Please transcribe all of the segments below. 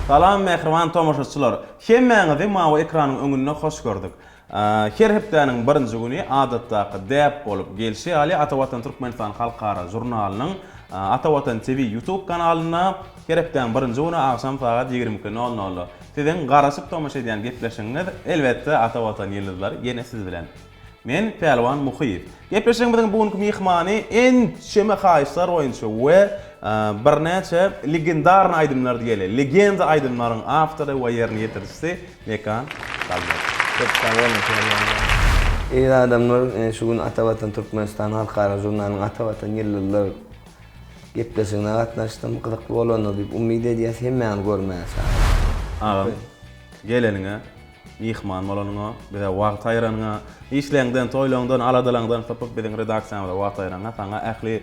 Salam mähriban tomaşaçylar! Hemmäňizi mawy ekranyň öňünde hoş gördük. Her hepdäniň birinji güni adatdaky däp bolup gelşi ýaly Ata Watan Türkmenistan halkara žurnalynyň Ata Watan TV YouTube kanalynda her hepdäniň birinji güni agşam sagat 22 nol nolda siziň garaşyp tomaşa edýän gepleşigiňiz elbetde Ata Watan ýyldyzlary ýene siz bilen. Men Pälwan Muhyýew. Gepleşigimiziň bu günki myhmany ençeme haýyşlar boýunça we birnäçe legendarny aýdymlar diýeli, legenda aýdymlaryň awtory we ýerine ýetirijisi Mekan Salmyýew. Köp sag boluň Pälwan jan. Eziz adamlar, ine şu gün Ata Watan Türkmenistan halkara žurnalynyň Ata Watan ýyldyzlar gepleşigine gatnaşdym. Gyzykly bolandyr diýip umyt edýäs. Hemmäňizi görmäge çagyrýan. Agam, geleniňe Myhman bolanyňa, bize wagt aýyranyňa, işleňden, toýlaňdan, aladalaňdan sypyp biziň redaksiýamyza wagt aýyranyňa saňa ähli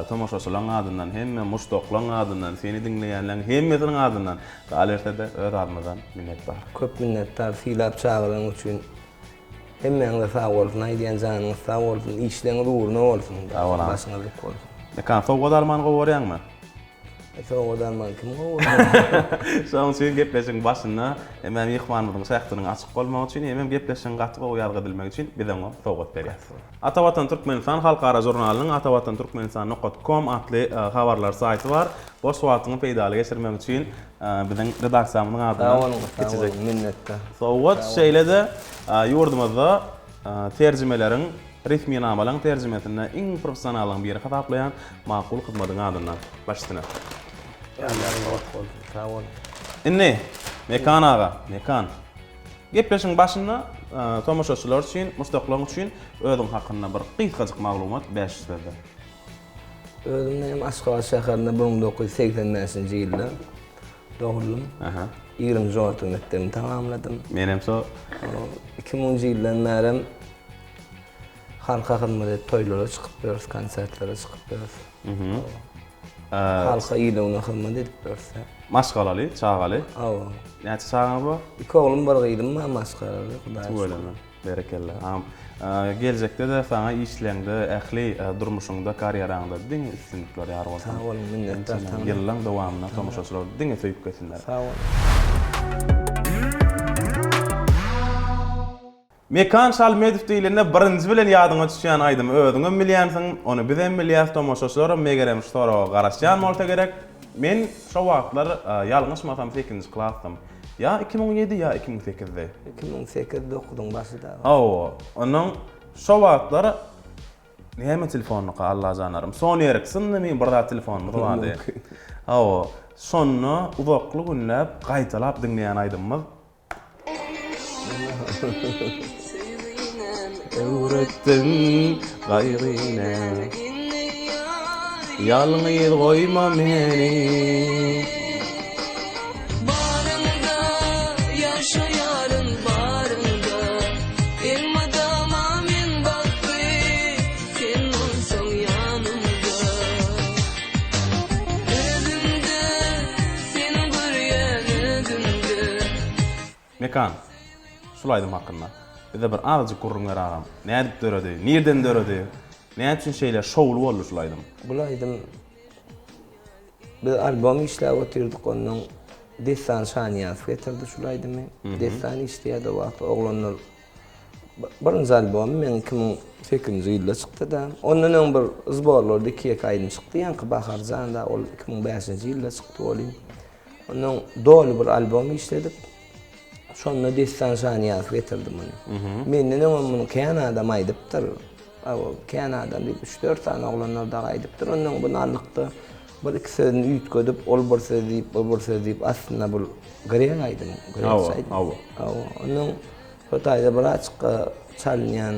tomaşaçylaň adyndan, hemme muşdaklaň adyndan, seni diňleýänleň hemmesiniň adyndan, galyberse-de öz adymyzdan minnetdar. Köp minnetdar sylap çagyranyň üçin. Hemmäňize sag bolsun aýdýan janyňyz sag bolsun işleňiz ugruna bolsun başyňyz dik bolsun. Mekan sowgat almany gowy görýäňmi? Sowgat alman kim gowy görer? Şonuň üçin gepleşigiň başynda hemem myhmanymyzyň şähdiniň açyk bolmagy üçin, hemem gepleşigiň gaty gowy ýazgy edilmegi üçin biz oňa sowgat berýäris. Ata Watan Türkmenistan halkara žurnalynyň Atavatan Türkmenistan nokat kom atly habarlar saýty bar. Boş wagtyňy peýdaly geçirmek üçin biziň redaksiýamyzyň adyndan kiçijik minnetdar. Sowgat şeýle-de ýurdumyzda terjimeleriň Resminamalaryň terjimesinde iň professionallaryň biri hasaplaýan Makul Hyzmadyň adyndan. Baş üstüne. Ýanlaryň ot bolsun. Sag boluň. Indi, Mekan aga, Mekan. Gepleşigiň başynda tomaşaçylar üçin, muşdaklaryň üçin özüň hakynda bir gysgajyk maglumat 500 sözde. Özüm hem Aşgabat şäherinde 1985-nji ýylda doguldym. Aha. Ýigriminji orta mekdebini tamamladym. Menem şo. 2000-nji ýyldan bärem Halka hyzmat edip toýlara çykyp ýörüs, konsertlere çykyp ýörüs. Halka ýylygyna hyzmat edip ýörüs. Maşgalaly, çagaly? Hawa. Näçe çagaňyz bar? Iki oglum, bir gyzym bar maşgalaly, Hudaýa şükür. Tüweleme, berekella. Agam, geljekde-de saňa işleňde, ähli durmuşyňda, karýeraňda diňe üstünlikler ýar bolsun. Sag boluň, minnetdar. Ençeme ýyllaň dowamynda tomaşaçylar diňe söýüp gelsinler. Sag boluň. Mekan Şalmedow diýlende birinji bilen ýadyňa düşýän aýdymy özüňem bilýänsiň, ony bizem bilýäs, tomaşaçylaram megerem şu soraga garaşýan bolsa gerek. Men şo wagtlar ýalňyşmasam sekizinji klasdym. Ýa 2007 ýa 2008-di. 2008, dokuzyň başy dagy. Hawa, onnoň şo wagtlar näme telefondyka Allajanlarym, Sony Ericssondymy bir zat telefonymyz bardy. Hawa, şonda uzakly günläp gaýtalap diňleýän aýdymymyz Öwretdiň gaýgyny Ýalňyz goýma meni Baryňda ýaşaýaryn baryňda Elmydama men bagtly sen bolsaň ýanymda Özümde Seni görýän özümde. Mekan, şul aýdym hakynda bize bir azajyk gürrüň ber agam. Nädip döredi? Nirden döredi? Näme üçin şeýle şowly boldy şul aýdym? Bul aýdym biz albom işläp otyrdyk onnoň Dessan Şanyýazow getirdi şul aýdymy. Dessan işleýärdi o wagt oglanlar Birinji albomy meň 2008-nji ýylda çykdy-da. Ondan öň bir zborlarda iki-ýeke aýdym çykdy. Ýaňky Bahar jan-da ol 2005-nji ýylda çykdy welin. Ondan doly bir albom işledik. Şonda Dessan Şanyýazow getirdi muny. Menden öňem muny kän adam aýdypdyr. Kän adam diýip, üç-dört sany oglanlar dagy aýdypdyr. Ondan buny aldyk-da, bir-iki sözüni üýtgedip, ol bir söz diýip, bu bir söz diýip, aslynda bu grek aýdymy, grekçe aýdym. Hawa, hawa. Ondan Şo taýda birazçyk çalynýan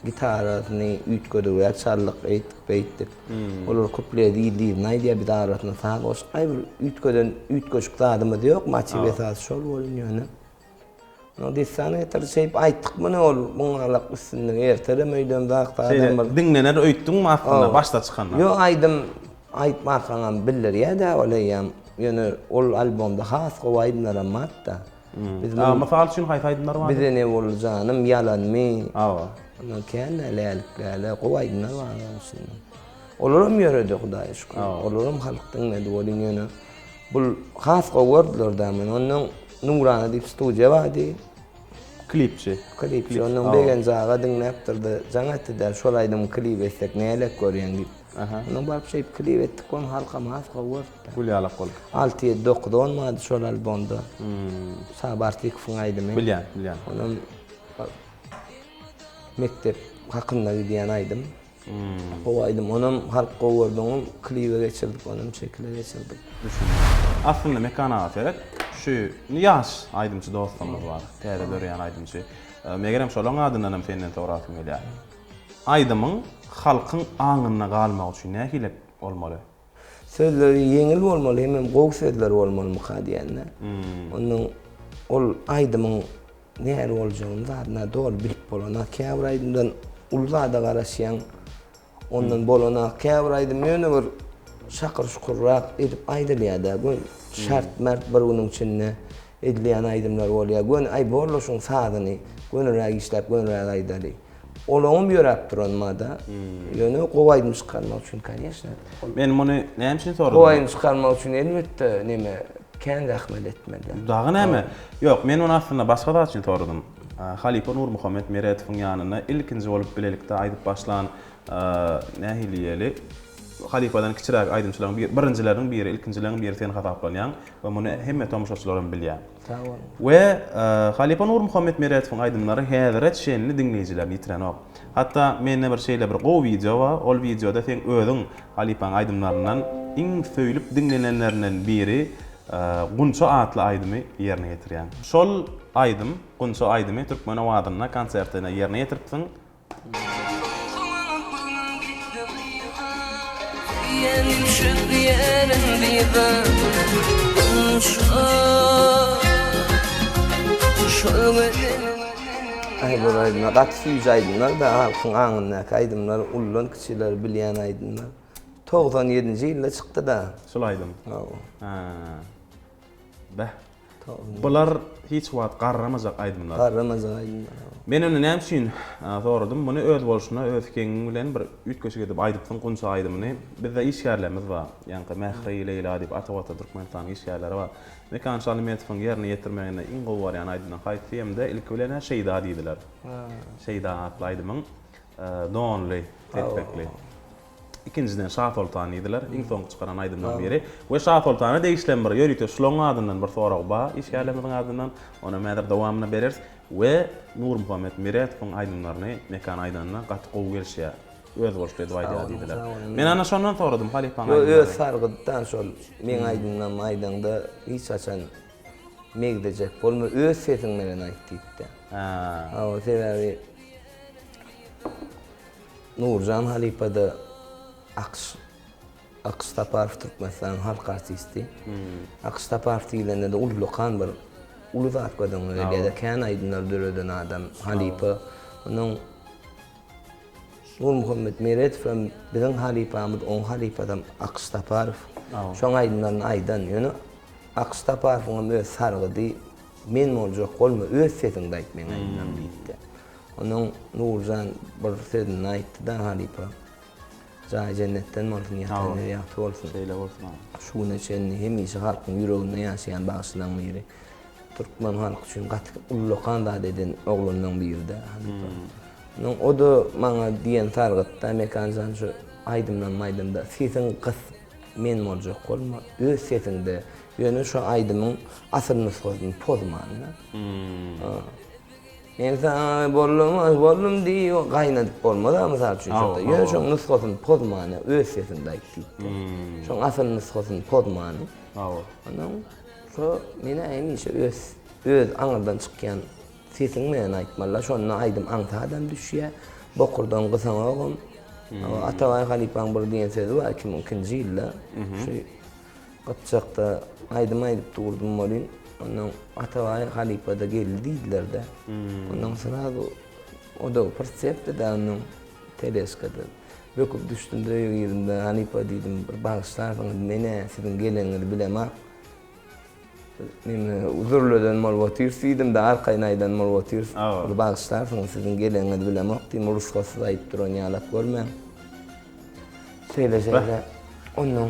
gitarasyny üýtgedibräk çaldyk, eýtdik, beýtdik. Olar kupleti yzly-yzyna aýdýar, biz arasyna saz goşup, aý bir üýtgeden üýtgeşik zadymyz ýok, motiw esasy şol bolun ýöne. Ondan dessany getirdi, şeýdip aýtdyk muny, ol muňalak üstünlik erterem öýdem zat zadam bir. Diňlener öýtdüňmi aslynda başda çykanda? Ýok, aýdym aýtmarkaňam bildirýär-dä ol eýýäm. Ýöne ol albomda has gowy aýdymlaram bar-da. Biz A, mysal üçin haýsy aýdymlar bardy? Bize ne boldy janym, ýalanmy? Hawa. Ondan kän-ä lälik läle, gowy aýdymlar bar onuň içinde. Olaram ýöredi Hudaýa şükür. Olaram halk diňledi welin ýöne. Bul has gowy gördüler-dä meni. Ondan Nurana diýip studiýa bardy. Klipçi. Klipçi. Ondan Begenç aga diňläpdir-de, jaň etdi-de, şol aýdymy klip etsek nälet görýäň diýip. Ondan baryp şeýdip klip etdik, ony halkam has gowy gördi. Gül ýalak bolup. Alty, ýedi, dokuz, on bardy şol albomda. Saba Artykowyň aýdymy. Bilýän, bilýän. Onam mekdep hakynda gidýän aýdym. Gowy aýdym. Onam halk gowy gördi. Oňam klibe geçirdik, onam şekile geçirdik. Düşündim. Aslynda Mekan aga seret, şu ýaş aýdymçy dostlarymyz bar, täze döreýän aýdymçy. Megerem şolaň adyndan hem senden sorasym gelýär. Aýdymyň halkyň aňynda galmagy üçin nähili bolmaly? Sözleri ýeňil bolmaly hemem gowy sözler bolmalymyka diýende. Ondan ol aýdymyň Nähili boljagyny zadyna doly bilip bolana käbir aýdymdan uly zada garaşýaň ondan bolana käbir aýdym ýöne bir şakyr şukurrak edip aýdylýada gön şart mert bir günüň içinde edilýän aýdymlar bolýa göni aý borla şuň sazyny gönüräk işläp gönüräk aýdaly olaňam ýöräp duran mada ýöne gowy aýdym çykarmak üçin koneşne Men muny näme üçin soradym? Gowy aýdym çykarmak üçin elbetde neme kän zähmet etmeli. Dagy näme? Ýok, men muny aslynda başga zat üçin soradym. Halypa Nurmuhammet Meretowyň ýanynda ilkinji bolup bilelikde aýdyp başlan nähili diýeli, halypadan kiçiräk aýdymçylaryň bir, birinjileriniň biri, ilkinjileriň biri sen hasaplanýaň we muny hemme tomaşaçylar hem bilýär. Sag boluň. We halypa Nurmuhammet Meretowyň aýdymlary häzire çenli diňleýjilerini ýitirenok. Hatda mende bir şeýle bir gowy wideo bar, ol wideoda seň özüň halypaň aýdymlaryndan iň söýlüp diňlenenlerinden biri Gunça atly aýdymy ýerine ýetirýäň. Şol aýdym, Gunça aýdymy Türkmen owazynda konsertinde ýerine ýetiripsiň. Aý bu aýdymlar gaty süýji aýdymlar-da halkyň aňyndaky aýdymlar uludan kiçiler bilýän aýdymlar. 97-nji ýylda çykdy-da. Şul aýdym. Hawa. Hä. Beh. Bular hiç wagt garramajak aýdymlar. Garramajak aýdymlar. Men ony näme üçin soradym? Muny öz bolşuna, öz heňiň bilen bir üýtgeşik edip aýdypsyň Gunça aýdymyny. Bizde işgärlerimiz bar. Ýaňky Mähri, Leýla diýip Ata Watan Türkmenistanyň işgärleri bar. Mekan Şalymetowyň ýerine ýetirmeginde iň gowy barýan aýdymlaryň haýsy hem-de ilki bilen-ä Şeýda diýdiler. Şeýda atly aýdymyň donly, telpekli. Ikinjiden Şasoltan diýdiler. Iň soňky çykaran aýdymlaryň biri. We Şasoltana degişlem bir ýörite şulaň adyndan bir sorag bar, işgärlerimiziň adyndan. Onam häzir dowamynda bereris. We Nurmuhammet Meretowyň aýdymlaryny Mekan aýdanda gaty gowy gelişýär. Özboluşly edip aýdýar diýdiler. Men ana şondan soradym halypaň aýdymlary. Öz sargytdan şol meň aýdymlarymy aýdaňda hiç haçan megzejek bolma, öz sesiň bilen aýt diýipdi. Hawa, sebäbi Nurjan halypada Akyş Akyş Saparow Türkmenistanyň halk artisti. Akyş Saparow diýlende-de ullakan bir uly zat göz öňüne gelýär. Kän aýdymlar döreden adam, halypa. Onuň Nurmuhammet Meredow hem biziň halypamyz, oň halypasam Akyş Saparow. Şoň aýdymlaryny aýdan. Ýöne Akyş Saparowyň hem öz sargydy, Men boljak bolma, öz sesiňde aýt meň aýdymlarymy diýipdi. Onuň Nurjan bir sözünde aýtdy-da halypa. Jaýy jennetden bolsun, ýatan ýeri ýagty bolsun. Şeýle bolsun aga. Şu güne çenli hemişe halkyň ýüreginde ýaşaýan bagşylaryň biri. Türkmen halky üçin gaty ullakan zat eden oglanlaryň biri-de halypa. Onuň o-da maňa diýen sargytda Mekan jan şu aýdymlarymy aýdamda sesiň gys men boljak bolma, öz sesiňde ýöne şu aýdymyň asyl nusgasyny pozman-da. Men saňa boldum, boldum diýip gaýnadyp bolmaz-a mysal üçin şonda. Ýöne şoň nusgasyny pozmany öz sesiňde aýt diýipdi. Şoň asyl nusgasyny pozmany. Hawa. Ondan şo men-ä hemişe öz öz aňyrdan çykýan sesiň bilen aýtmaly-da. Şonda aýdym aňsadam düşýär. Bokurdagyňy gysaňogam. Atabaý halypaň bir diýen sözi bar 2002-nji ýylda. Şu Gypjakda aýdym aýdyp durdum welin, ondan Atabaý halypa-da geldi diýdiler-de. Ondan srazu o-da prosepdi-de ondan teležkada. Böküp düşdüm-de öýe girdim-de, halypa diýdim, bir bagyşlarsyňyz, men-ä siziň geleniňizi bilemok. Neme, zürleden bolup otyrys diýdim-de, arkaýyn aýdan bolup otyrys. Bir bagyşlarsyňyz, siziň geleniňizi bilemok diýdim, rusgatsyz aýyp duran ýalak görmäň. Şeýle-şeýle. Ondan.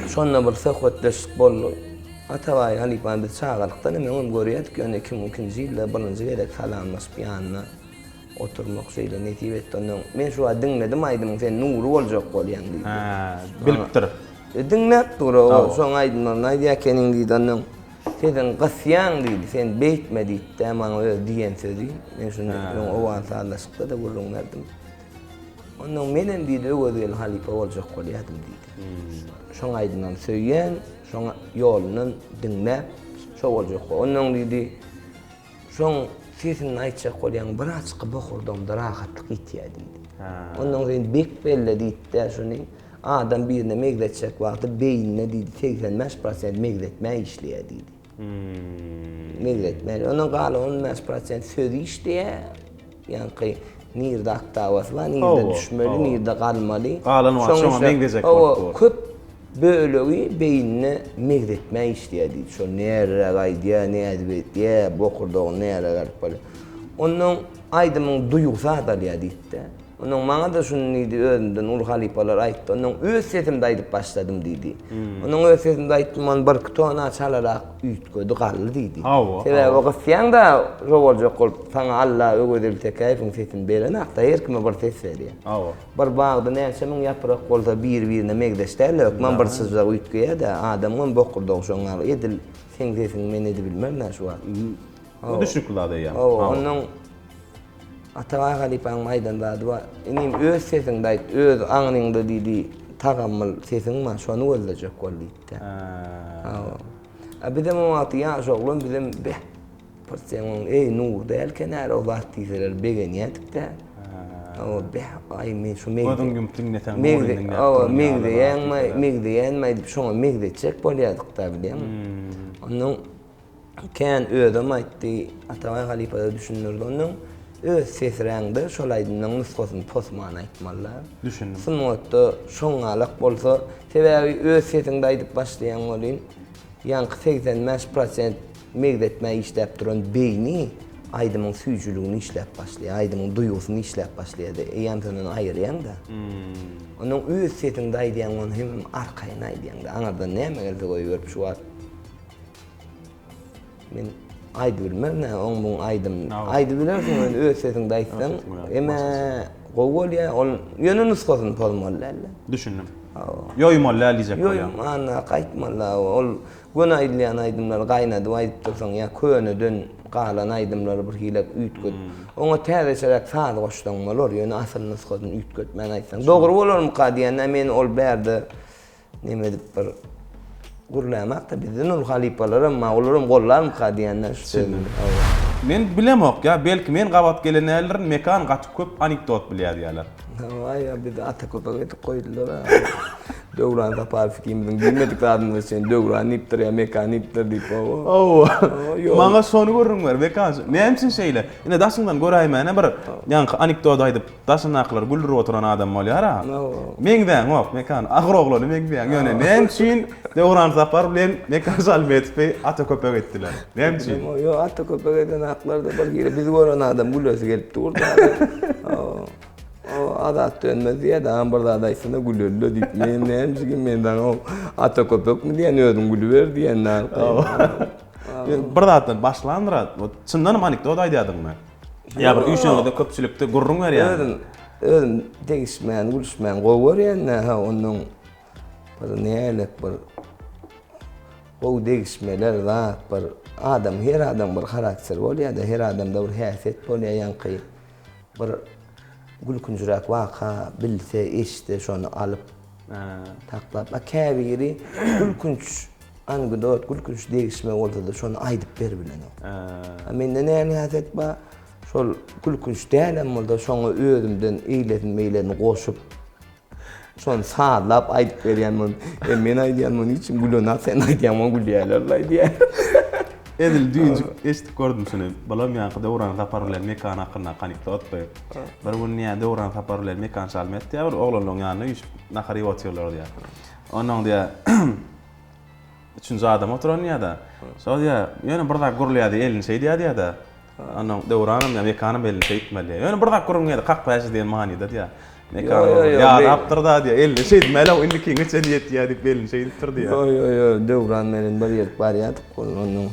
Şonda bir söhbetdeşlik boldy. Atabaý halypany biz çagalykdan hem öňem görýärdik, ýöne 2002-nji ýylda birinji gezek salamlaşyp ýanyna oturmak şeýle nesip etdi. Ondan men şu wagt diňledim aýdymyňy sen Nury boljak bolýaň diýdi. Hä, bilipdir. E, diňläp dur, o şoň aýdymlaryny aýdýar ekeniň diýdi. Ondan sesiňi gysýaň diýdi, sen beýtme diýdi-de maňa öz diýen sözi. Men şuny öň Owgan sazlaşykda-da gürrüň berdim. Ondan menem diýdi Öwezgeldi halypa boljak bolýadym diýdi. Şoň aýdymlaryny söýýän, şoň ýolundan diňläp, şo boljak. Ondan diýdi, şoň sesini aýtjak bolýaň, birazçyk bokurdagymda rahatlyk ýitýär diýdi. Ondan sen bek belle diýdi-de şuny, adam birine megzetjek wagty beýnine diýdi 85% megzetmä işleýär diýdi. Megzetmä. Ondan galan 15% sözi işleýär. Ýaňky nirde oktawasy bar, nirde düşmeli, nirde galmaly. Galan wagt şoňa meňzejek bolup dur. Köp bölegi beýnine megzetmä işleýär diýdi. Şol näräk aýdýar, nädip edýär, bokurdagyny näräk alyp barýar. Onnoň aýdymyň duýgusy azalýar diýdi-de. Onnoň maňa-da şuny diýdi, özümden uly halypalar aýtdy. Onnoň öz sesimde aýdyp başladym diýdi. Onnoň öz sesimde aýtdym, ony birki tona çalarak üýtgedi, galdy diýdi. Sebäbi gysýaň-da, şo boljak bolup, saňa Alla Öwezeli Tekäýewiň sesini berenok-da, her kime bir ses berýär. Bir bagda näçe müň ýaprak bolsa, biri-birine megzeş däl-de, hökman bir çyzjak üýtgeýär-de, adamyňam bokurdagy şoň ýaly, edil seň sesiňi men edibilmerin-ä şu wagt. Bu düşnükli zat eýýäm. Hawa, onnoň Atabaý halypaň aýdan zady bar. Inim öz sesiňde aýt, öz aňyňda diýdi, tagammyl sesiň bar, şony gözlejek bol diýdi. Hawa. A bizem o wagty ýaş oglan, bizem beh, pyrtseň oň, eý Nur däl kenara o zat diýseler begenýärdik-dä. Hawa, beh, aý men şu megze. Gözüň ýumup diňleseň Nuryny diňläp Hawa, megzeýäňmi, megzeýänmi diýip şoňa megzetjek bolýardyk-da bilýäňmi. Onnoň Kän özem aýtdy, Atabaý halypa-da düşündirdi. Onnoň öz sesräňde şol aýdymlaň nusgasyny posman aýtmalylar. Düşündim. Sungatda şoňňalak bolsa, sebäbi öz sesiňde aýdyp başlaýaň welin, ýaňky 85 prosent megzetmä işläp duran beýni aýdymyň süýjüligini işläp başlaýar, aýdymyň duýgusyny işläp başlaýar-da, eýýäm sen ony aýyrýaň-da. Onnoň öz sesiňde aýdýaň ony hemem arkaýyn aýdýaň-da, aňyrdan näme gelse goýberip şu wagt. Men aýdybilmerin hä oň muň aýdymyny. Aýdybilersiň ýöne öz sesiňde aýtsaň, eme gowy bolýar. Ol ýöne nusgasyny pozmaly däl-de. Düşündim. Ýoýmaly däl diýjek bolýaň. Ýoýman gaýtmaly. Ol göni aýdylýan aýdymlary gaýnadyp aýdyp dursaň ýa köneden galan aýdymlary bir hili üýtgedip, oňa täzeçeräk saz goşsaň bolar, ýöne asyl nusgasyny üýtgetmän aýtsaň. Dogry bolarmyka diýende men ol bärde Neme edip bir gürlämakda bizden uly halypalaram bar, olaram gollarmyka diýenden şu sözümi. Men bilemok ýa belki men gabat gelen däldirin Mekan gaty köp anekdot bilýär diýýärler. Hawa ýa bizi ata köpek edip goýdular a. Döwran Saparow ikimiziň diýmedik zadymyz üçin Döwran diýipdir ýa Mekan diýipdir diýip hawa. Hawa. Maňa şony gürrüň ber Mekan näme üçin şeýle? Ine daşyňdan göräýmäne bir ýaňky anekdot aýdyp Daşyndakylary güldürip oturan adam bolýar-a. Meňzäňok, Mekan, agyr oglana meňzeýäň. Ýöne näme üçin Döwran Sapar bilen Mekan Şalmetowy ata köpek etdiler? Näme üçin? Ýok, ata köpek eden haklarda bir hili bizi gören adam gülesi gelip dur-da. O Azat dönmez diýýär-de, agam bir zat aýtsana güleli-le diýip. Men näme üçin men saňa ata köpekmi diýen, özüň gülüber diýen. Bir zatdan başlandyr-a. Çyndanam anekdot aýdýardyňmy? Ýa bir üýşeňizde köpçülikde gürrüň berýäňmi? Özüm özüm degişmäni, gülüşmäni gowy görýän-dä, ha onnoň bir nälet bir gowy degişmeler zat bir adam her adam bir harakteri bolýar-da, her adamda bir häsiýet bolýar ýaňky bir gülkünjiräk waka bilse, eşitse şony alyp saklap. A käbiri gülkünç Anekdot, gülkünç degişme bolsa-da şony aýdyp beribilenok. A mende näme häsiýet bar? Şol gülkünç dälem bolsa şoňa özümden eýlesin beýlesini goşup, şony sazlap aýdyp berýän bolup, e men aýdýan muny hiç kim gülenok, sen aýdýaň muny gülýärler-le diýýän. Edil düýnjük eşidip gördüm şuny. Bulam ýaňky Döwran Sapar bilen Mekan hakyndaky anekdotdy. Bir gün diýýär Döwran Sapar bilen Mekan Şalmet diýýär bir oglanlaryň ýanynda üýşüp nahar iýip otyrlar diýýär. Onnoň diýýär Üçünji adam oturan diýýär-de. Şol diýýär, ýöne bir zat gürleýär diýýär, elini şeýdýär diýýär-de. Onnoň Döwranam ýa Mekanam elini şeýtmeli diýýär. Ýöne bir zat gürrüň berdi, kak bäşi diýen manyda diýýär. Mekan ýarapdyr da diýýär. Elini şeýtmäli, indikiňe çenli ýetýär diýip elini şeýdipdir diýýär. Ýo, ýo, ýo, Döwran menen bir ýerik barýardyk, onuň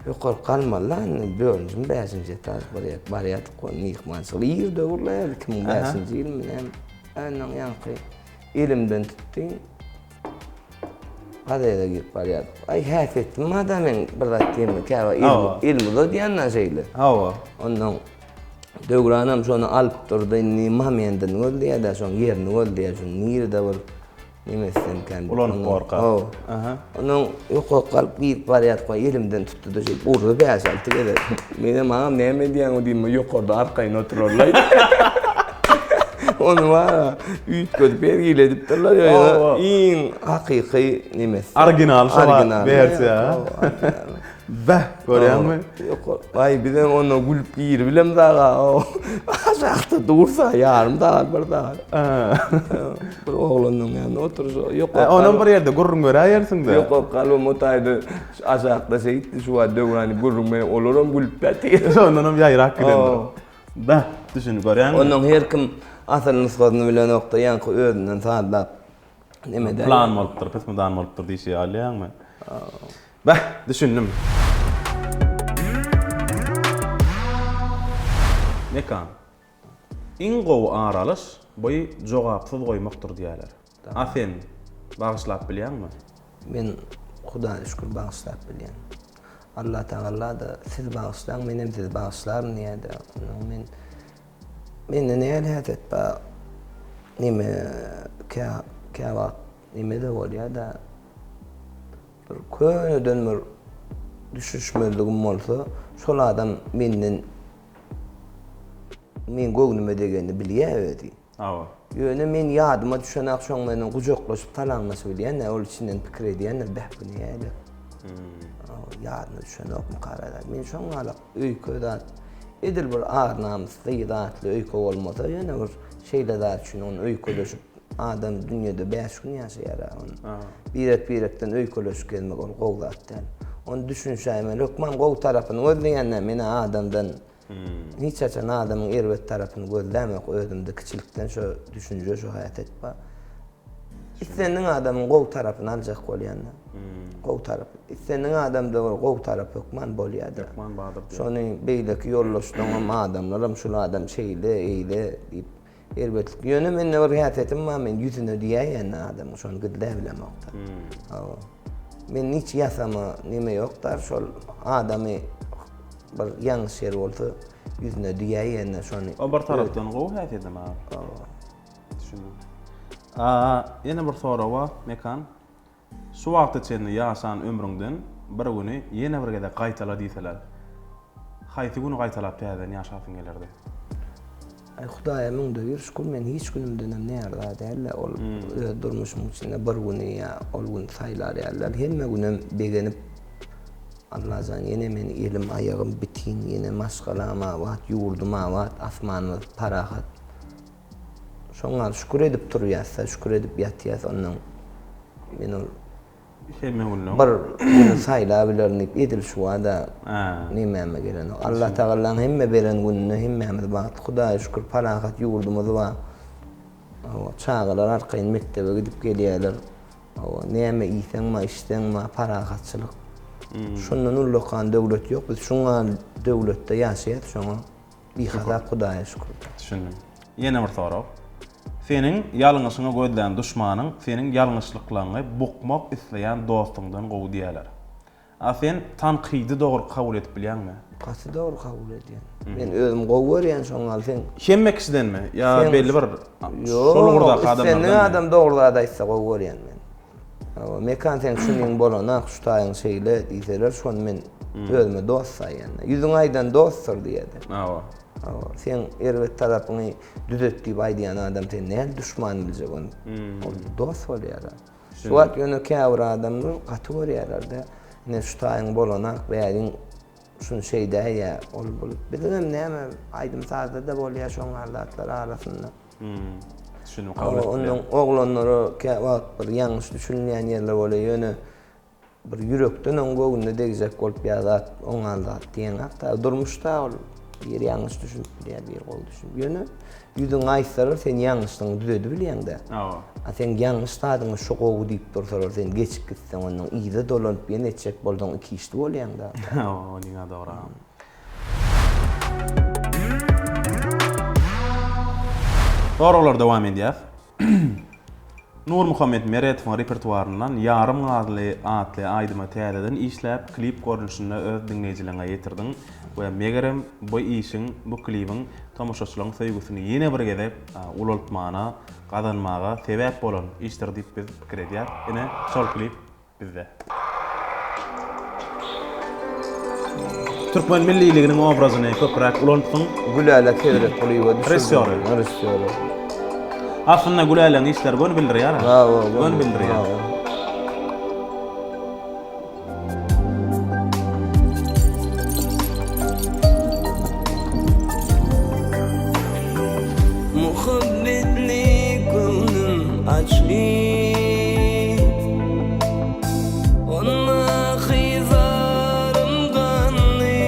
Ýokary galmaly-da indi dördünjimi, bäşinji etaž bir ýerik barýardyk, ol myhmançylyk. Ir döwürler, 2005-nji ýylmy näme. Onnoň ýaňky elimden tutdy. Gazete girip barýardyk. Aý, häsiýetim bar-da meň bir zat diýemde, käwagt elimi uzadýan-da şeýle. Hawa. Onnoň Döwranam şony alyp durdy, indi momendini gözleýär-de, şoň ýerini gözleýär, şuny nirede bir neme etsemkäm. Ulanyp borka. Hawa. Onnoň ýokaryk galyp girip barýardyk, elimden tutdy-da şeýdip urdy bäş-alty gezek. Menem agam näme edýäň diýdim, ýokarda arkaýyn oturarlaý. Ony bar-a üýtgedip her hili edipdirler, ýöne iň hakyky nemesi. Original şo wersiýa. Beh, görýäňmi? Ýok, aý bizem onda gülüp giribilem daga. Aşakda dursa ýarym sagat, bir sagat. Bir oglanyň ýanynda oturyş. Ýok. Onam bir ýerde gürrüň beräýersiň-dä. Ýok, galbym o taýda aşakda şeýtdi, şu wagt Döwrany gürrüň berip, olaram gülüp ýatyr. Şondanam ýaýrap gidendir. Beh, düşünip görýäňmi? Onnoň her kim asyl nusgasyny bilenokda, ýaňky özünden sazlap neme edäýýär. Plan bolupdyr, pismidan bolupdyr diýşi ýaly, ýaňmy? Beh, düşündim. Mekan. Iň gowy ar alyş, bu jogapsyz goýmakdyr diýýärler. A sen bagyşlap bilýäňmi? Men Hudaýa şükür bagyşlap bilýän. Allatagalla-da siz bagyşlaň, menem sizi bagyşlaryn diýýär-de. Onnoň men mende nähili häsiýet bar? Neme kä käwagt neme-de bolýar-da. Bir köneden bir düşünişmezligim bolsa, şol adam menden meň göwnüme degenini bilýär özi. Hawa. Ýöne men ýadyma düşenak şoň menen gujaklaşyp salamlaşybilýän-dä, ol içinden pikir edýändir, bäh bu näle? Hawa, ýadyna düşenokmy gara zat. Men şoň ýalak öýke zat, edil bir ar-namysly zatly öýke bolmasa, ýöne bir şeýle zat üçin ony öýkeleşip Adam dünýede bäş gün ýaşaýar-a. Ony birek-birekden öýkeleşip gezmek ol gowy zat däl. Ony düşünşäýmeli. Hökman gowy tarapyny gözleýän-dä. Men-ä adamdan hiç haçan adamyň erbet tarapyny gözlämok. Özümde kiçilikden şo düşünje, şo häsiýet bar. Islendik adamyň gowy tarapyny aljak bolýan-da. Gowy tarapy. Islendik adamda bir gowy tarap hökman bolýar-da. Hökman bardyr. Şony beýleki ýoldaşlaryňam, adamlaram şul adam şeýle, eýle diýip Erbetlik. Ýöne mende bir häsiýetim bar, men ýüzüne diýäýen adamyň, şony gizläbilemok-da. Hawa. Men hiç ýasama neme ýok-da, şol adamy bir ýalňyş ýeri bolsa ýüzüne diýäýen-de şony. O bir tarapdan gowy häsiýetem a. Hawa. Düşündim. A, ýene bir sorag bar, Mekan. Şu wagta çenli ýaşan ömrüňden bir güni ýene bir gezek gaýtala diýseler, haýsy güni gaýtalap täzeden ýaşasyň gelerdi? Aý Hudaýa müňde bir şükür men hiç günümdenem närza däl-de ol öz durmuşymyň içinde bir güni ýa ol güni saýlar ýaly däl hemme günem begenip Allajan ýene meni elim aýagym bitin ýene maşgalam abat ýurdum abat asmanymyz parahat Şoňa şükür edip turýas-da, şükür edip ýatýas ondan. Men ol Hemme günleň. Bir güni saýlabilerin diýip edil şu wada nemäme gelenok. Allah Tagalaň hemme beren gününe hemmämiz bagtly. Hudaýa şükür parahat ýurdumyz bar. Hawa, çagalar arkaýyn mekdebe gidip gelýärler. Hawa, näme iýseň bar, içseň bar, parahatçylyk. Şundan ullakan döwlet ýok. Biz şuňa döwletde ýaşaýas şoňa. Bihasap Hudaýa şükür. Düşündim. Ýene bir sorag. Seniň ýalňyşyňy gözlän duşmanyň seniň ýalňyşlyklaňy bukmak isleýän dostuňdan gowy diýýäler. A sen tankydy dogry kabul edip bilýäňmi? Gaty dogry kabul edýän. Men özüm gowy görýän şoň ýaly sen. Hemme kişidenmi ýa belli bir şol ugurdaky adamlardanmy? Ýok, islendik adam dogry zat aýtsa gowy görýän men. Hawa, Mekan seň şunyň bolanak, şu taýyň şeýle diýseler, şony men özüme dost saýýan. Ýüzüňe aýdan dostdur diýýärdi. Hawa. Hawa, seň erbet tarapyňy düzet diýip aýdýan adam sen nädip duşman biljek ony? Ol dost bolýar. Şu wagt ýöne käbir adamlar gaty görýärler-de, ine şu taýyň bolanak, bäriň şuny şeýdäýýä, ol bul. Biziňem näme aýdym-sazda-da bolýar şoň ýaly zatlar arasynda. Düşündim, kabul etdim. Ondan oglanlara käwagt bir ýalňyş düşünilýän ýerler bolýar, ýöne bir ýürekden oň göwnüne degjek bolup ýa zat, oňa zat diýeňok-da. Durmuşda ol. Biri ýalňyş düşünip bilýär, biri gowy düşünip. Ýöne ýüzüňe aýtsalar sen ýalňyşlygyňy düzedibilýäň-dä. Hawa. A seň ýalňyş zadyňy şu gowy diýip dursalar sen geçip gitseň ondan yza dolanyp ýene etjek bolsaň ikiçli bolýaň-da. Hawa, onyň-a dogry agam. Soraglar dowam edýär. Nurmuhammet Meretowyň repertuaryndan Ýarym gazly atly aýdymy täzeden işläp, klip görnüşinde öz diňleýjileriňe ýetirdiň we megerem bu işiň, bu klibiň tomaşaçylaryň söýgüsini ýene bir gezek ulaltmana, gazanmaga sebäp bolan işdir diýip biz pikir edýäris. Ine, şol klip. Bizde. Türkmen milliliginiň obrazyny köpräk ulanypsyň. Gülälek Hezretgulyýewa düşürdi. Režissýory. Režissýory. Aslynda Gülälegiň işleri göni bildirýär. Hawa, göni bildirýär. Muhabbetli göwnüm açly. Ondaky zarym ganly.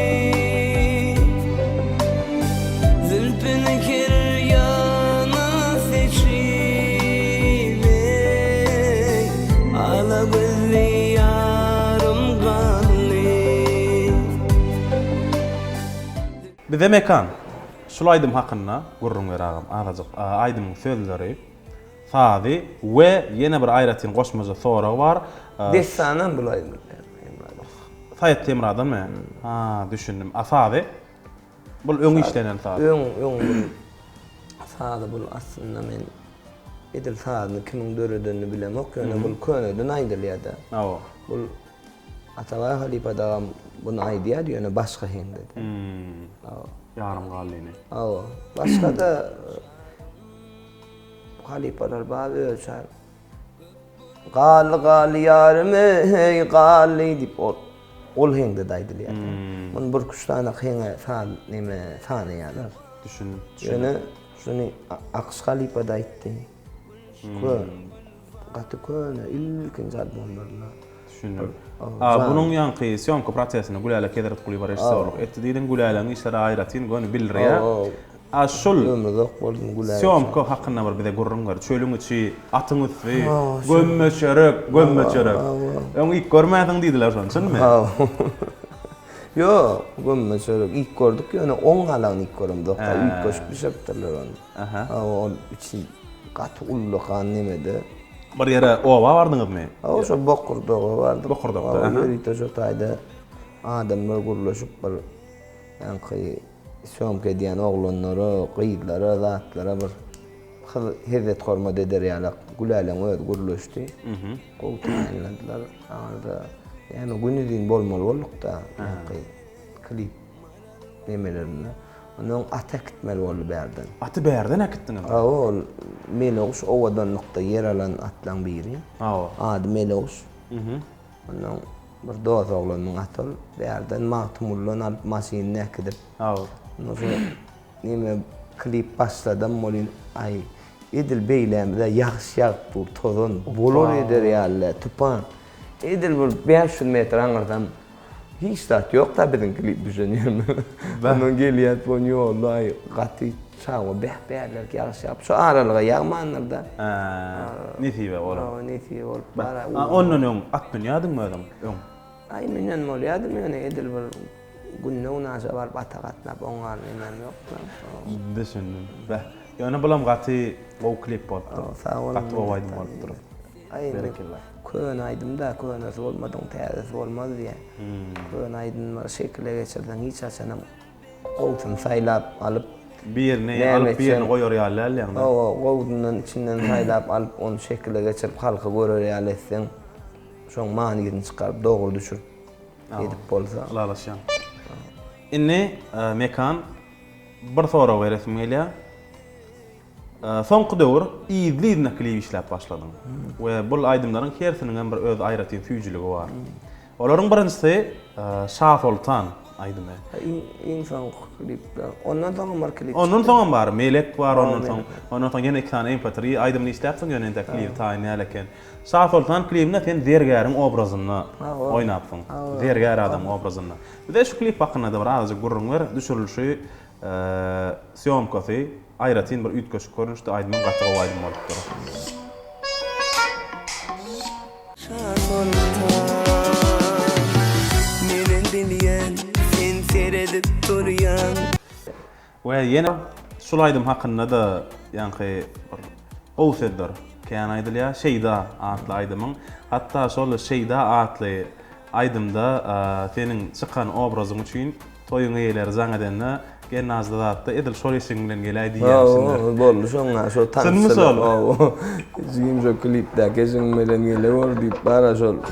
Zülpüni kir ýana seçip eý, Ala gözli ýarym ganly. Bize Mekan, şul aýdym hakynda gürrüň ber agam azajyk aýdymyň sözleri. Sazy we ýene bir aýratyn goşmaça sorag bar. Dessanam bul aýdym. Saýat Hemradanmy? Ha, düşündim. A sazy? Bul öň işlenen saz. Öň, öň bul sazy bul aslynda men edil sazyny kimiň döredenini bilemok, ýöne bul köneden aýdylýar-da. Hawa. Bul Atabaý halypa dagam buny aýdýardy, ýöne başga heňde-de. Hawa. Ýarym galdyny. Hawa. Başga-da Halypalar bar ölçär. Galdy galdy ýarym eý galdy diýip ol ol heňde-de aýdylýar. Hmm. Muny bir üç sany heňe sal neme sanaýarlar. Düşündim. Ýöne şuny Akyş halypa-da aýtdy. Hmm. Kö gaty köne ilkinji albomlarynda. Düşündim. A bunuň ýaňky sýomka prosesini Gülälek Hezretgulyýewa režissýorlyk etdi diýdiň. Gülälegiň işleri aýratyn göni bildirýär. A şul Ömrüzak bolsun Gülälek. Sýomka hakynda bir bize gürrüň ber. Çölüň içi, atyň üsti, gömme çörek, gömme çörek. Öň iýip görmänsiň diýdiler şony, çynmy? Ýok, gömme çörek iýip gördük, ýöne oň galagyny iýip göremzok. Üýtgeşik bişiripdirler ony. Hawa, ol içi gaty ullakan nemede. Bir ýere oba bardyňyzmy? Hawa, şo Bokurdaga bardyk. Bokurdakda, aha. Ýörite şo taýda adamlar gürleşip bir ýaňky sýomka edýän oglanlara, gyzlara, zatlara bir hezzet-hormat eder ýalak Güläleň özi gürleşdi. Gowy taýynladylar. Aňyrda näme günuzyn bolmaly bolduk-da, ýaňky klip nemelerinde. Ondan at äkitmeli boldy bärden. Aty bärden äkitdiňizmi? Hawa, ol Meleguş owadanlykda ýer alan atlaň biri. Hawa. Ady Meleguş. Ondan bir dos oglanyň aty ol. Bärden Magtymguldan alyp maşynyny äkidip. Hawa. Ondan soň neme klip başladam welin, aý, edil beýlämize ýagyş ýagyp dur, tozan, bolar eder ýaly däl, tupan. Edil bir 500 metr aňyrsam Hiç zat ýok-da biziň klip düşen ýerimiz. Ondan gelýäs bu ýolda aý gaty çagba bäh bärlerki ýagyş ýagyp şu aralyga ýagmandyr-da. Hä, nesibe bolup. Hawa, nesibe bolup bar. A ondan öň at münýärdiňmi özüň öň? Aý münen bolýardym ýöne edil bir günde-günaşa baryp ata gatnap oňňan nemem ýok-da. Düşündim. Bäh. Ýöne bulam gaty gowy klip bolupdyr. Sag boluň. Gaty gowy aýdym bolupdyr. Aý indi köne aýdym-da, könesi bolmadygyň täzesi bolmaz diýýän. Köne aýdymlary şekile geçirseň hiç haçanam gowusyny saýlap alyp Birini alyp birini goýar ýaly däl ýagny. Hawa, gowusyndan içinden saýlap alyp ony şekile geçirip halka görer ýaly etseň, şoň manysyny çykaryp dogry düşürip edip bolsa. Ylalaşýan. Indi Mekan bir sorag beresim gelýär. Soňky döwür yzly-yzyna klip işläp başladyň we bul aýdymlaryň hersiniň hem bir öz aýratyn süýjüligi bar. Olaryň birinjisi Şasoltan aýdymy. Iň soňky klipler. Ondan soňam bir klip çykdy. Ondan soňam bar. Melek bar ondan soň. Ondan soň ýene iki sany MP3 aýdymyny işläpsiň ýöne entek klibi taýyn däl eken. Şasoltan klibinde sen zergäriň obrazynda oýnapsyň. Zergär adamyň obrazynda. Bize şu klip hakynda-da bir azajyk gürrüň ber. Düşürilişi. Sýomkasy aýratyn bir üýtgeşik görnüşde aýdymam gaty gowy aýdym bolupdyr. Şa soltan Menem bilýän sen seredip durýaň. We ýene şul aýdym hakynda-da ýaňky bir gowy sözler kän aýdylýar. Şeýda atly aýdymyň. Hatda şol Şeýda atly aýdymda seniň çykan obrazyň üçin Toýuň eýeleri jaň edende, Gelnajda zatda edil şol eşigiň bilen geläý diýýärmişinler. Hawa, boldy şoňa, şo Çynmy tansçylar. şol? Hawa. Jigim şo klipdäki eşigiň bilen gelewor diýip bar-a şol. Bilbilleriň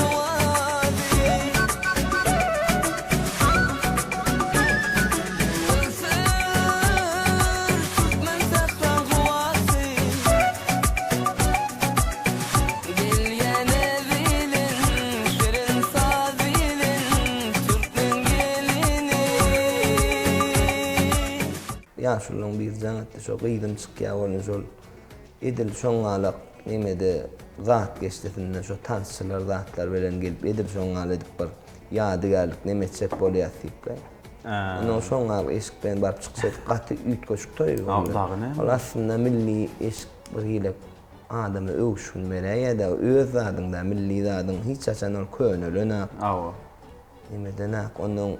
owazy. Öser türkmen sähraň howasy. Gelýäne bilen, şirin saz bilen, türkmen gelini. Ýaşulylaň biri jaň etdi şo gyzym çykýa welin şol edil şoňňalak nemede zat geçdisinde şo tansçylar zatlar bilen gelip edil şoňňaly edip bir ýadygärlik neme etjek bolýas diýip. Ondan şoňňaly eşik bilen baryp çykyş edip gaty üýtgeşik toý boldy. Ol aslynda milli eşik bir hili Adama öwüşgin beräýýä-dä, öz zadyň-da, milli zadyň hiç haçan ol könelenak. Hawa. Nemedenak, onnoň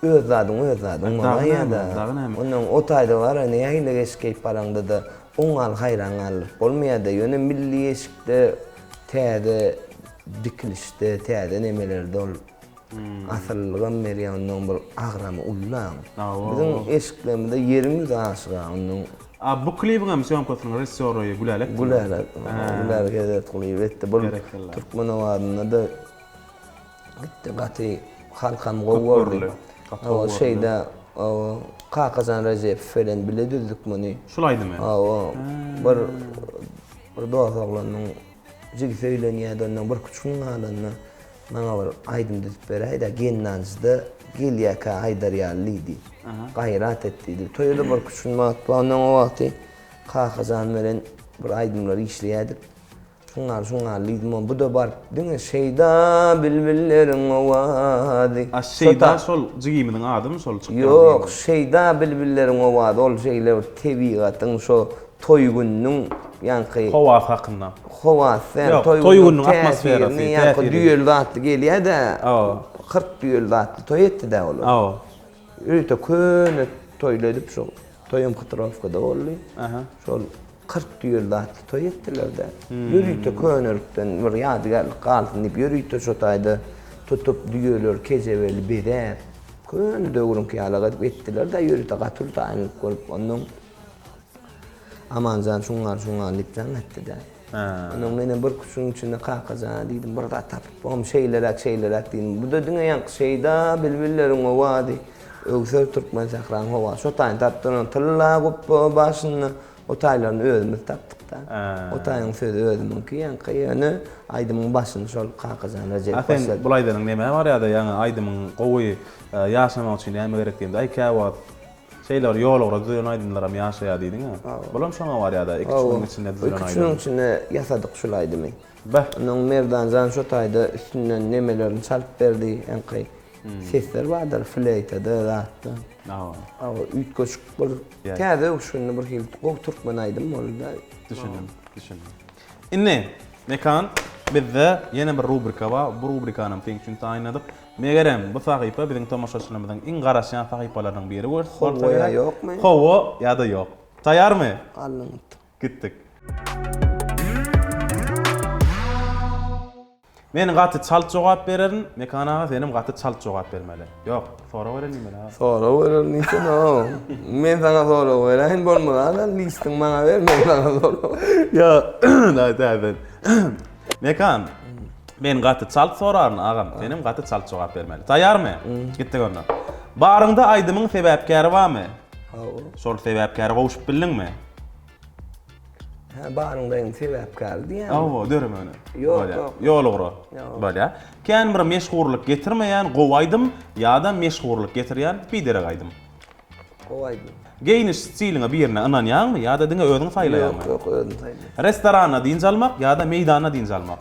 öz zadyň öz zadyň bolaýýa-da. Dagy näme? Onnoň o taýda bar-a, nähili eşik geýip baraňda-da, oňňaly haýran galdyryp bolmaýa-da. Ýöne milli eşikde täze dikilişde, täze nemelerde ol Asyllylygam berýär onnoň bir agramy ullaň. Biziň eşiklerimizde ýeriň ýüzi aşyga onnoň. A bu klibiňem sýomkasynyň režissýory Gülälekmi? Gülälek. Gülälek Hezretgulyýew etdi. Bu Türkmen owazynda-da gitdi gaty halkam gowy gördi. Hawa şeýle Kakajan Rejepow bilen bile düzdük muny. Şul aýdymy? Hawa. Bir bir dos oglanyň jigisi öýlenýärdi ondan birküç gün galanda. Maňa bir aýdym düzüp beräý-dä, gelnanjyda gelýäkä aýdar ýaly diýdi. Gaýrat et diýdi. Toýa-da birküç gün wagt bar. Ondan o wagty Kakajan bilen bir aýdymlar işleýärdik. Şuňňaly, şuňňaly diýdim. Bu-da baryp diňe Şeýda bilbilleriň owazy. A Şeýda şol jigimiziň adymy şol çykýan jigimiziň? Ýok, Şeýda bilbilleriň owazy ol şeýle bir tebigatyň şo toý gününiň ýaňky. Howasy hakynda. Howasy däl, Ýok, toý toý gününiň gününiň atmosferasy, täsirini, ýaňky täsiri. düýeli zatly gelýär-dä. Hawa. 40 düýeli zatly toý etdi-dä olar. Hawa. Ýörite köne toýly edip şo toýam Hytrowkada boldy. Aha. Şol 40 düýeli zatly toý etdiler-dä. Ýörite könelikden bir ýadygärlik galsyn diýip ýörite şo taýda tutup düýeleri kejebeli bezäp, köne döwrüňki ýalak edip etdiler-dä ýörite gaty uly taýynlyk görüp onnoň Amanjan şuňňal şuňňal diýip jaň etdi-dä. Onnoň menem bir küçügiň içinde Kakajana diýdim, bir zat tapyp bogum şeýleräk şeýleräk diýdim. Bu-da diňe ýaňky şeýda bilbilleriň owazy, öwser türkmen sähraň howasy. Şo taýyny tapdy onnoň tylla gupba başynda o taýlaryny özümiz tapdyk-da. O taýyň sözi özümiňki ýaňky ýöne aýdymyň başyny şol Kakajan Rejepow A sen başlady. bul aýdanyň nämä barýada ýaňy aýdymyň gowy ýaşamak üçin näme gerek diýemde aý käwagt Şeýle bir ýolugra düzülen aýdymlaram ýaşaýar diýdiň-ä. Bulam şoňa barýar-da, iküç günüň içinde düzülen aýdym. Iküç günüň içinde ýasadyk şul aýdymy. Beh. Onnoň Merdanjan şo taýda üstünden nemelerini çalyp berdi, ýaňky sesler bardyr, fleýtada, zatda. Hawa. Hawa, üýtgeşik bir täze öwüşginli bir hili gowy türkmen aýdymy boldy-da. Düşündim, düşündim. Indi, Mekan, bizde ýene bir rubrika bar. Bu rubrikanam seň üçin taýynladyk. Megerem, bu sahypa biziň tomaşaçylarymyzyň iň garaşýan sahypalarynyň biri bolsa Hawa ýa gerek. ýokmy? Hawa ýa-da ýok. Taýýarmy? Alnyňyt. Gitdik. Men gaty çalt jogap bererin, Mekan aga senem gaty çalt jogap bermeli. Ýok, sorag beren diýmeli aga. Sorag bererin diýsene-ow. Men saňa sorag beräýin, bolmasa-da listiňi maňa ber, men saňa sorag. Ýok, daý täzeden. Mekan, men gaty çalt soraryn agam, senem gaty çalt jogap bermeli. Taýýarmy? Gitdik onda. Baryňda aýdymyň sebäpkäri barmy? Hawa. Şol sebäpkäre gowşup bildiňmi? Hä, baryňda aýdymyň sebäpkäri diýýäňmi? Hawa, döremegine. Ýok, ýok. Ýol ugra. Ýok. Bolýar. Kän bir meşhurlyk getirmeýän gowy aýdym ýa-da meşhurlyk getirýän biderek aýdym. Gowy aýdym. Geýniş stiliňi birine ynanýaňmy ýa-da diňe özüň saýlaýaňmy? Ýok, ýok, özüm saýlaýan. Restoranda dynç almak ýa-da meýdanda dynç almak?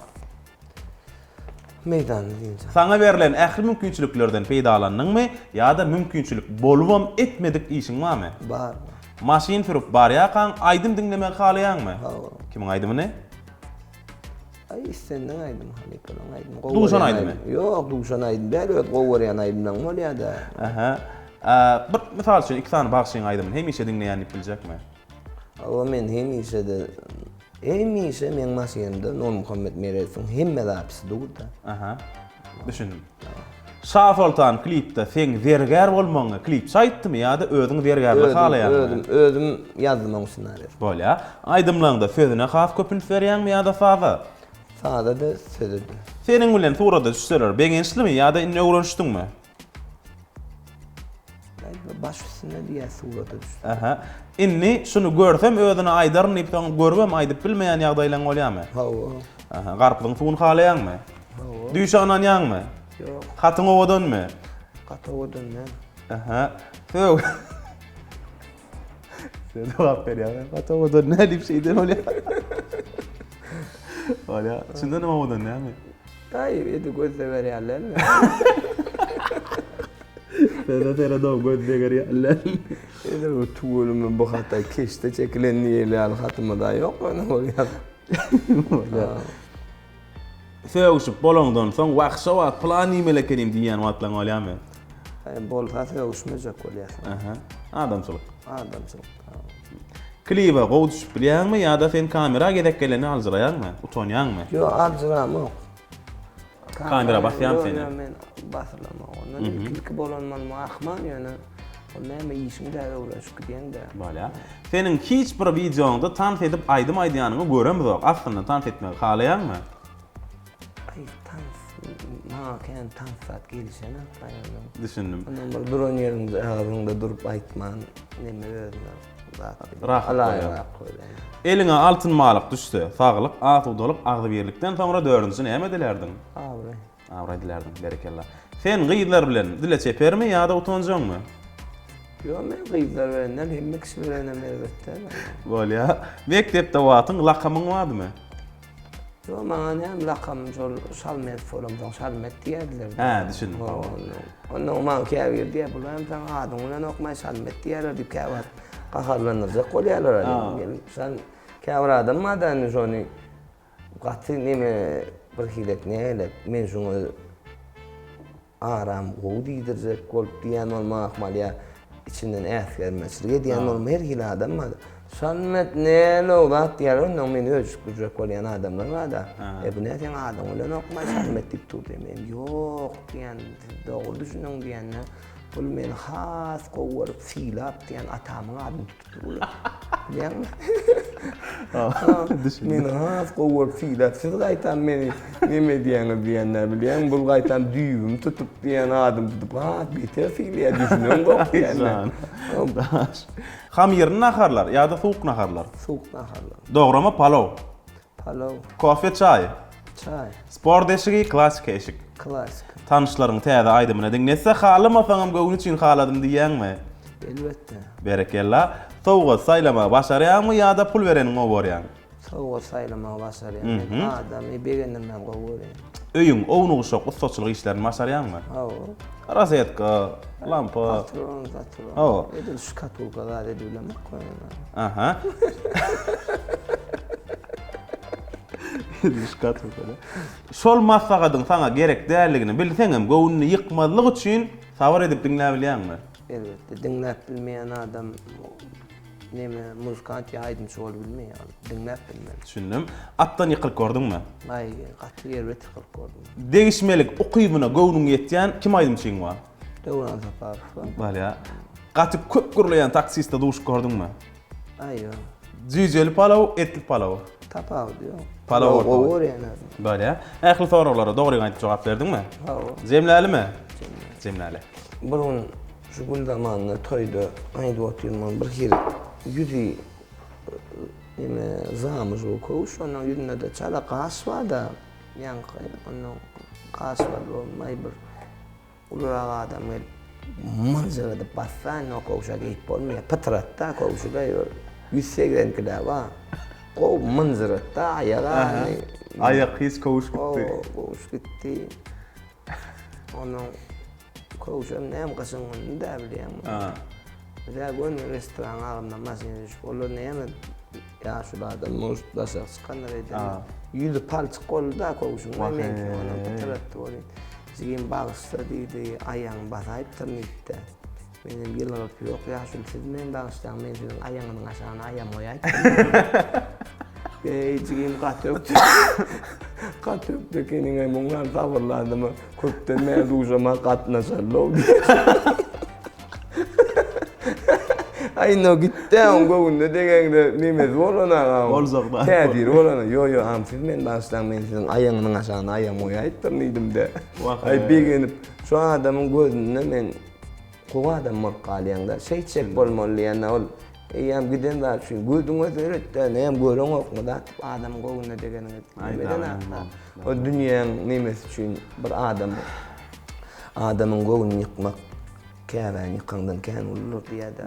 Meýdanda dynç al. Saňa berlen ähli mümkinçiliklerden peýdalandyňmy ýa-da mümkinçilik bolubam etmedik işiň barmy? Bar. Maşyn sürüp barýarkaň aýdym diňlemegi halaýaňmy? Hawa. Kimiň aýdymyny? Aý islendik aýdym halypalaryň aýdymy. Gowy Duşan görýän aýdymy? aýdym. Ýok, duşan aýdym däl, öz gowy görýän aýdymlaryň bolýar-da. Aha. Bir mysal üçin iki sany bagşyň aýdymyny hemişe diňleýän diýip biljekmi? Hawa men hemişe-de hemişe meň maşynymda Nurmuhammet Meredowyň hemme zapisi dur-da. Aha. Düşündim. Şa Soltan klipde seň zergär bolmagyňy klipçi aýtdymy ýa-da özüň zergärligi halaýaňmy? Özüm, özüm ýazdym oň ssenariýasyny. Bolýa. Aýdymlaňda sözüne has köp üns berýäňmi ýa-da saza? Saza-da, söze-de. Seniň bilen surata düşseler begençlimi ýa-da indi öwrenişdiňmi? Baş üstüne diýýär surata düşse. Aha. Indi şuny görsem özüne aýdaryn diýip soň görübem aýdyp bilmeýän ýagdaýlaň bolýamy? Hawa. Aha, garpyzyň suwuny halaýaňmy? Hawa. Düýşe ynanýaňmy? Ýok. Hatyň owadanmy? Gaty owadan däl. Aha. Sög. Sen jogap berýäň. Gaty owadan nädip diýip şeýden bolýar. Bolýar. Çyndan hem owadan dälmi? Daýy edi gözde berýärler. Sere sere do göz degerýärler. Edil bu tüweleme bu hata keşde çekilen diýeli ýaly hatymyz-a ýok ýöne ol ýaz. Bolýar. Sögüşip bolaňdan soň wah şo wagt pylan diýmeli ekenim diýýän wagtlaň bolýarmy? Aý bolsa sögüşmejek bolýarsyň. Aha. Adamçylyk. Adamçylyk. Klibe gowy düşüp bilýäňmi ýa-da sen kamera gezek gelende aljyraýaňmy? Utanýaňmy? Ýok, aljyramok. Kamera basýarmy seni? Ýok, men basylamok. Ondan ilki-ilki bolan bolma ahmal ýöne ol näme işiň däl öwrenişip gidýäň-dä. Bolýar. Seniň hiç bir wideoňda tans edip aýdym aýdýanyňy göremzok. Aslynda tans etmegi halaýaňmy? Aý tans maňa kän tans zat gelişenok aýalym. Düşündim. Ondan bir duran ýeriňde agzyňda durup aýtman neme özüne zat. Rahat bolýar. Bolýar. Eliňe altyn balyk düşse, saglyk, asudalyk, agzybirlikden soňra dördünji näme dilärdiň? Abraý. Abraý dilärdiň, berekella. Sen gyzlar bilen dile çepermi ýa-da utanjaňmy? Ýok, men gyzlar bilen däl, hemme kişi bilenem erbet däl. Bolýar. Mekdepde wagtyň lakamyň bardymy? Ýok, maňa näme lakamym şol Şalmet bolamsoň Şalmet diýerdiler. Hä, düşündim. Ondan maňa käbir diýýär, bular hem saňa adyň bilen okmaý Şalmet diýýärler diýip käwagt gaharlandyrjak bolýarlar. Şal käbir adam bar-da indi şony gaty neme bir hili nälet men şuňa Aram gowy diýdirjek bolup diýýän bolmagy ahmal ýa içinden äsgermezçilik edýän bolmagy her hili adam bar. Şanmet näle zat diýýärler ondan meni öjük gürjek bolýan adamlar bar-da. E bu näme seň adyň bilenokmy Şanmet diýip dur diýýän. Men ýok diýýän siz dogry düşüniň diýende bul meni has gowy görüp sylap diýýän atamyň adyny Bilýäňmi? Meni has gowy görüp sylap, siz gaýtam meni neme edýäňiz diýende bilýäňmi? Bul gaýtam düýbümi tutup diýen adymy tutup has beter sylaýar, düşüneňok diýende. Hamyrly naharlar ýa-da suwuk naharlar? Suwuk naharlar. Dograma palow. Palaw. Kofe çaý. Çaý. Sport eşigi, klassika eşik. Klassika. Tanyşlaryň täze aýdymyny diňletse, halamasaňam göwni üçin haladym diýýäňmi? Elbetde. Berekella. Sowgat saýlamagy başarýaňmy ýa-da pul bereniňi gowy görýäň? Sowgat saýlamagy başarýan. Men adamy begendirmäni gowy görýän. Öýüň ownuk-uşak ussaçylyk işlerini başarýaňmy? Hawa. Rozetka, lampa. Patron, patron. Hawa. Edil şkatulka zat edibilemok. Aha. Edil şkatulka. Şol maslahatyň saňa gerek däldigini bilseňem, göwnüni ýykmazlyk üçin sabyr edip diňläbilýäňmi? Elbetde, diňläp bilmeýän adam neme muzykant ýa aýdymçy bolup bilmeýär. Diňläp bilmeli. Düşündim. Atdan ýykylyp gördüňmi? Aý, gaty erbet ýykylyp gördüm. Degişmelik ukybyna göwnüň ýetýän kim aýdymçyň bar? Döwran Saparow bar. Bolýar. Gaty köp gürleýän taksiste duşup gördüňmi? Aý, ýok. Jüýjeli palaw, etli palaw. Tapawudy ýok. Palaw gowy görýän özüm. Bolýar. Ähli soraglara dogryňy aýdyp jogap berdiňmi? Hawa. Jemlälimi? Jemläli. Bir gün şu gül zamanynda toýda aýdyp otyrman bir hili ýüzi neme zamyž köwüş onuň ýüzünde-de çala gaş bar-da ýaňky onuň gaş bar bolmaý bir Ulurak adam gelip mynjyradyp bassa indi o kowşa geýip bolmaýar. Pytratda kowşy-da ýör. 180 kile bar. Gowy mynjyratda aýaga indi. Aýak hiç köwüş gitdi. Hawa, köwüş gitdi. Ondan köwşem näme gyşyň gününi-dä bilýäňmi? Ha. Biz-ä göni restoranyň agzyndan maşyna düşüp, olar näme ýaşuly adam bolşup daşary çykanlar öýdende. Ýüzi palçyk boldy-da köwşüň. Meňki onam pytyratdy welin. Jigim bagyşla diýdi, aýagyňy basaýypdyryn diýdi-de. Menem ýylgyryp, ýok ýaşuly siz meni bagyşlaň, men siziň aýagyňyzyň aşagyna aýagymy goýaýypdyryn. Eý jigim gaty ökde. Gaty ökde ekeniň-aý, muňa sabyrly adama köpden bäri duşama gatnaşarly-ow diýip. Aý indi o gitdi-ä, oň göwnüne degeňde nemesi bolan agam. Boljak zat. Täsiri bolan. Ýo, ýo, agam siz meni bagyşlaň, men siziň aýagyňyzyň aşagyna aýagymy goýaýypdyryn diýdim-de. Aý begenip, şo adamyň gözünde men gowy adam bolup galýaň-da. Şeýtjek bolmaly diýende ol eýýäm giden zat üçin gözüňe seret-dä, näme göreňokmy zat diýip adamyň göwnüne degeniňi bilenok-da. O dünýäň nemesi üçin bir adam adamyň göwnüni ýykmak Käbäni ýykandan kän uludyr diýýär-dä.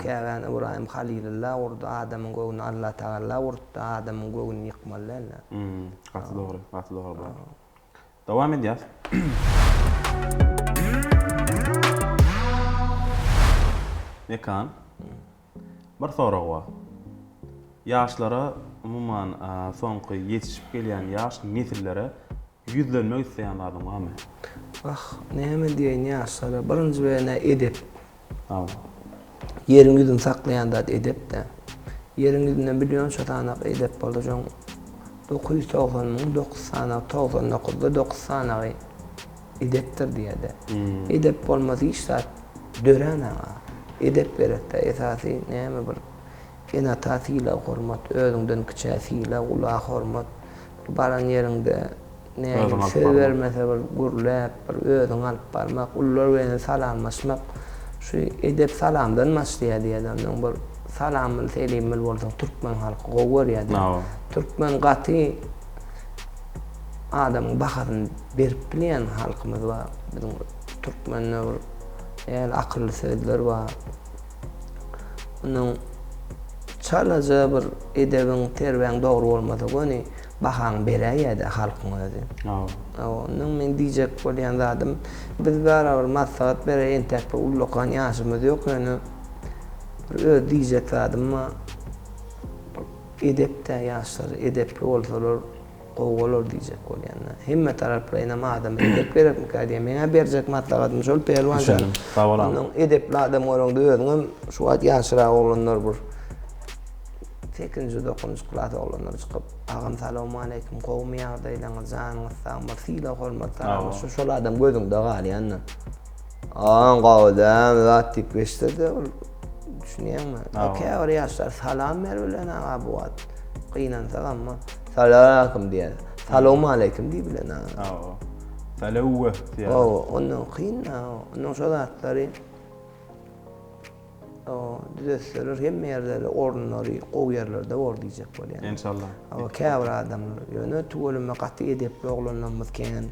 Käbäni Ybraýym Halylylla gurdy, adamyň göwnüni Allatagalla gurupdy, adamyň göwnüni ýykmaly däl-dä. Gaty dogry, gaty dogry bu. Dowam edýäs. Mekan, bir sorag bar. Ýaşlara, umuman, soňky ýetişip gelýän ýaş nesillere Ýüzlenmek isleýän zadyň barmy? Wah, näme diýeýin ýaşlara, birinji bilen-ä edep. Hawa. Ýeriň ýüzüni saklaýan zat edep-dä. Ýeriň ýüzünde millionça sanak edep bolsa, şoň 990 müň dokuz sanagy, 99-da dokuz sanagy edepdir diýýär-dä. Edep bolmasa hiç zat dörän-ä. Edep gerek-dä, esasy näme bir ene-ata sylag-hormat, özüňden kiçä sylag, ula hormat. Baran ýeriňde nähili söz bermese bir gürläp, bir özüňi alyp barmak, ulular bilen salamlaşmak şu edep salamdan başlaýar diýýär ondan bir salamly selimli bolsaň türkmen halky gowy görýär diýýär. Türkmen gaty adamyň bahasyny berip bilýän halkymyz bar. Biziň türkmende bir nähili akylly sözler bar. Onuň çalaja bir edebiň, terbäň dogry bolmasa göni bahaňy beräýýä-dä halkyň özi. Hawa. Hawa, ondan meň diýjek bolýan zadym, biz barybir maslahat berer entäk bir ullakan ýaşymyz ýok, ýöne bir öz diýjek zadym bar. Edep-dä ýaşlar edepli bolsalar gowy bolar diýjek bolýan-da. Hemme taraplaýynam adama edep gerekmikä diýýän. Meň-ä berjek maslahatym şol Pälwan jan. Düşündim. Sag bol agam. Onnoň edepli adam göreňde özüňem şu wagt ýaşrak oglanlar bir sekizinji, dokuzynjy klas oglanlar çykyp, agam salowmaleýkim, gowumy ýagdaýlaryňyz, janyňyz sagmy, bir sylag-hormat salamlaşyp, şol adam gözüňde galýandyr. Aň gowy däl zat diýip geçse-de ol düşünýäňmi? Käbir ýaşlar salam ber bilen aga bu wagt gynansak amma salowmaleýkim diýýär. Salowmaleýkim diýip bilen aga. Hawa. Salowwe diýýär. Hawa, ondan kyn ondan şo zatlary düzetseler hemme ýerde orunlary gowy ýerlerde bor diýjek bolýan. Enşallah. Hawa, käbir adamlar ýöne tüweleme gaty edepli oglanlarymyz kän.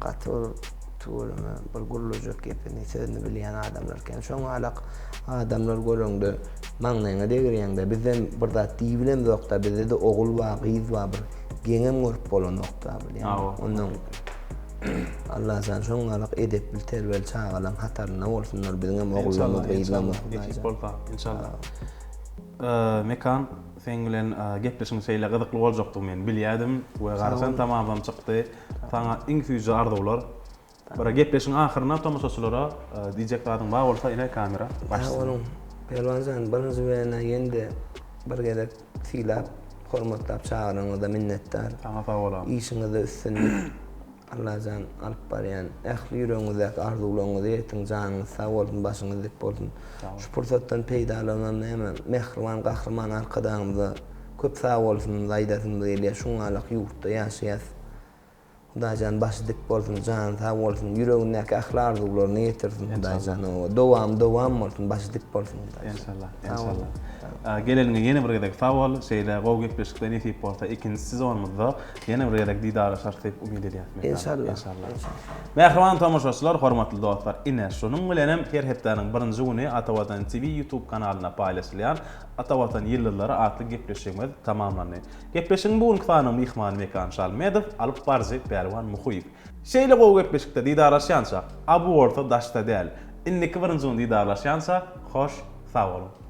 Gaty bir tüweleme bir gürlejek gepini, sözüni bilýän adamlar kän. Şoňalak adamlar göreňde maňlaýyňa degirýäňdä. Bizem bir zat diýibilemzokda, bizde-de ogul bar, gyz bar, bir geňem görüp bolanokda bilýäňmi. Ondan Allajan şoňalak edepli, terbeli çagalaň hatarynda bolsunlar biziňem ogullarymyz, gyzlarymyz. Nesip bolsa, enşallah. Mekan, seň bilen gepleşigiň şeýle gyzykly boljakdygyny men bilýärdim we garaşan tamamam çykdy. Saňa iň süýji arzuwlar. Bir gepleşigiň ahyrynda tomaşaçylara diýjek zadyň bar bolsa ine kamera başlasyn. Sag boluň. Pälwanjan, birinji bilen-ä ýene-de bir gezek sylap, hormatlap çagyranyňyza minnetdar. Saňa sag bol agam. Işiňizde üstünlik. Allajan alyp barýan ähli ýüregiňizdäki arzuwlaryňyza ýetiň, janyňyz sag bolsun, başyňyz dik bolsun. Şu pursatdan peýdalanam näme, mähriban Gahryman Arkadagymyza köp sag bolsunymyzy aýdasymyz gelýär. Şuňalak ýurtda ýaşaýas. Hudaýjan başy dik bolsun, jany sag bolsun, ýüregindäki ähli arzuwlaryna ýetirsin Hudaýjan oba. Dowamy dowam bolsun, başy dik bolsun Hudaýjan. Enşallah, enşallah. Geleniňe ýene bir gezek sag bol. Şeýle gowy gepleşikde nesip bolsa ikinji sezonymyzda ýene bir gezek didarlaşarys diýip umyt edýäs. Enşallah. Enşallah. Mähriban tomaşaçylar, hormatly dostlar, ine şunuň bilenem her hepdäniň birinji güni Atavatan TV YouTube kanalynda paýlaşylýan Ata Watan ýyldyzlary atly gepleşigimiz tamamlandy. Gepleşigiň bu günki sanynyň myhmany Mekan Şalmedow, alyp baryjy Pälwan Muhyýew. Şeýle gowy gepleşikde didarlaşýançak, a bu bolsa daşda däl. Indiki birinji gün didarlaşýança, hoş sag boluň!